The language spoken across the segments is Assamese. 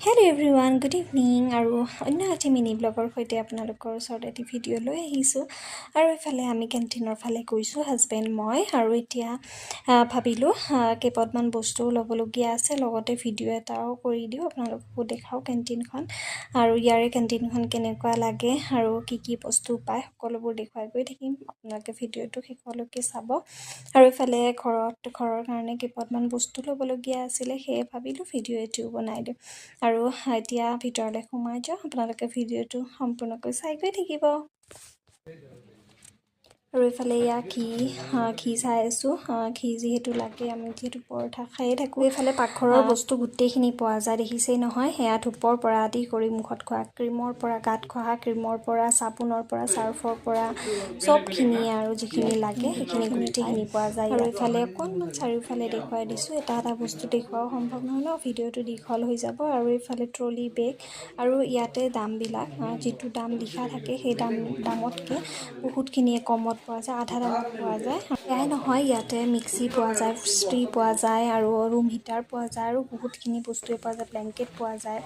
হেল্ল' এভৰিৱান, গুড ইভিনিং আৰু অন্য এটি মিনি ব্লগৰ সৈতে আপোনালোকৰ ওচৰত এটি ভিডিঅ' লৈ আহিছোঁ। আৰু এইফালে আমি কেণ্টিনৰ ফালে গৈছোঁ, হাজবেণ্ড, মই। আৰু এতিয়া ভাবিলোঁ কেইপদমান বস্তু ল'বলগীয়া আছে, লগতে ভিডিঅ' এটাও কৰি দিওঁ, আপোনালোককো দেখাওঁ কেণ্টিনখন আৰু ইয়াৰে কেণ্টিনখন কেনেকুৱা লাগে আৰু কি কি বস্তু পায়, সকলোবোৰ দেখুৱাই গৈ থাকিম। আপোনালোকে ভিডিঅ'টো শেষলৈকে চাব। আৰু এইফালে ঘৰৰ কাৰণে কেইপদমান বস্তু ল'বলগীয়া আছিলে, সেয়ে ভাবিলোঁ ভিডিঅ' এটিও বনাই দিওঁ। আৰু এতিয়া ভিতৰলৈ সোমাই যাওঁ, আপোনালোকে ভিডিঅ'টো সম্পূৰ্ণকৈ চাই গৈ থাকিব। আৰু এইফালে এয়া ঘি ঘি চাই আছোঁ। ঘি যিহেতু লাগে, আমি যিহেতু পৰঠা খায়ে থাকোঁ। এইফালে পাকঘৰৰ বস্তু গোটেইখিনি পোৱা যায়, দেখিছেই নহয়। সেয়া ধূপৰ পৰা আদি কৰি মুখত ঘঁহা ক্ৰীমৰ পৰা, গাত ঘঁহা ক্ৰীমৰ পৰা, চাবোনৰ পৰা, চাৰ্ফৰ পৰা, চবখিনি আৰু যিখিনি লাগে সেইখিনি গোটেইখিনি পোৱা যায়। আৰু এইফালে অকণমান চাৰিওফালে দেখুৱাই দিছোঁ। এটা এটা বস্তু দেখুৱাও সম্ভৱ নহয় ন, ভিডিঅ'টো দীঘল হৈ যাব। আৰু এইফালে ট্ৰলি বেগ। আৰু ইয়াতে দামবিলাক, যিটো দাম লিখা থাকে, সেই দামতকৈ বহুতখিনিয়ে কমত পোৱা যায়, আধা দামত পোৱা যায়। সেয়াই নহয়, ইয়াতে মিক্সি পোৱা যায়, ইস্ত্ৰি পোৱা যায় আৰু ৰুম হিটাৰ পোৱা যায় আৰু বহুতখিনি বস্তুৱে পোৱা যায়, ব্লেংকেট পোৱা যায়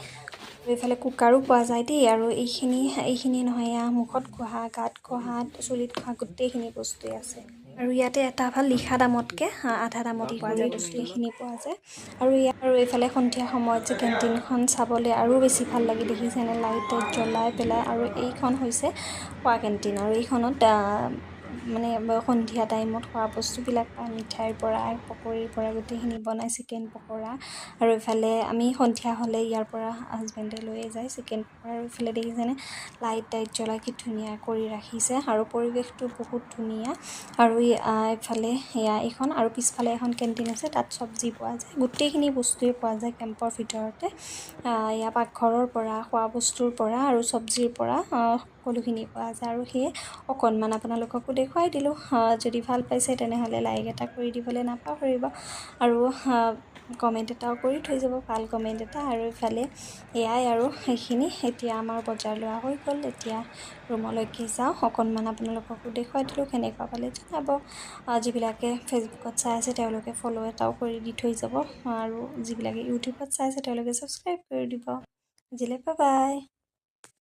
আৰু এইফালে কুকাৰো পোৱা যায় দেই। আৰু এইখিনি নহয়, এয়া মুখত ঘঁহা, গাত ঘঁহা, চুলিত ঘঁহা গোটেইখিনি বস্তুৱে আছে। আৰু ইয়াতে এটা ভাল, লিখা দামতকৈ আধা দামত পোৱা যায়, বস্তুখিনি পোৱা যায়। আৰু ইয়াত আৰু এইফালে সন্ধিয়া সময়ত যে কেণ্টিনখন চাবলৈ আৰু বেছি ভাল লাগে, দেখিছেনে, লাইট টাইট জ্বলাই পেলাই। আৰু এইখন হৈছে খোৱা কেণ্টিন আৰু এইখনত মানে সন্ধিয়া টাইমত খোৱা বস্তুবিলাক পায়, মিঠাইৰ পৰা, পকৰীৰ পৰা গোটেইখিনি বনায়, চিকেন পকৰা। আৰু এইফালে আমি সন্ধিয়া হ'লে ইয়াৰ পৰা হাজবেণ্ডে লৈয়ে যায় চিকেন পকৰা। আৰু এইফালে দেখিছেনে, লাইট টাইট জ্বলাই কি ধুনীয়া কৰি ৰাখিছে আৰু পৰিৱেশটো বহুত ধুনীয়া। আৰু এইফালে এয়া এইখন আৰু পিছফালে এখন কেণ্টিন আছে, তাত চব্জি পোৱা যায়, গোটেইখিনি বস্তুৱে পোৱা যায় কেম্পৰ ভিতৰতে। এয়া পাকঘৰৰ পৰা, খোৱা বস্তুৰ পৰা আৰু চব্জিৰ পৰা সকলোখিনি পোৱা যায়। আৰু সেয়ে অকণমান আপোনালোককো দেখুৱাই দিলোঁ। যদি ভাল পাইছে, তেনেহ'লে লাইক এটা কৰি দিবলৈ নাপাহৰিব আৰু কমেণ্ট এটাও কৰি থৈ যাব, ভাল কমেণ্ট এটা। আৰু ইফালে এয়াই আৰু সেইখিনি। এতিয়া আমাৰ বজাৰ লোৱা হৈ গ'ল, এতিয়া ৰুমলৈকে যাওঁ। অকণমান আপোনালোককো দেখুৱাই দিলোঁ, কেনেকুৱা পালে জনাব। যিবিলাকে ফেচবুকত চাই আছে, তেওঁলোকে ফ'ল' এটাও কৰি দি থৈ যাব আৰু যিবিলাকে ইউটিউবত চাই আছে, তেওঁলোকে ছাবস্ক্ৰাইব কৰি দিব। আজিলৈ বাই।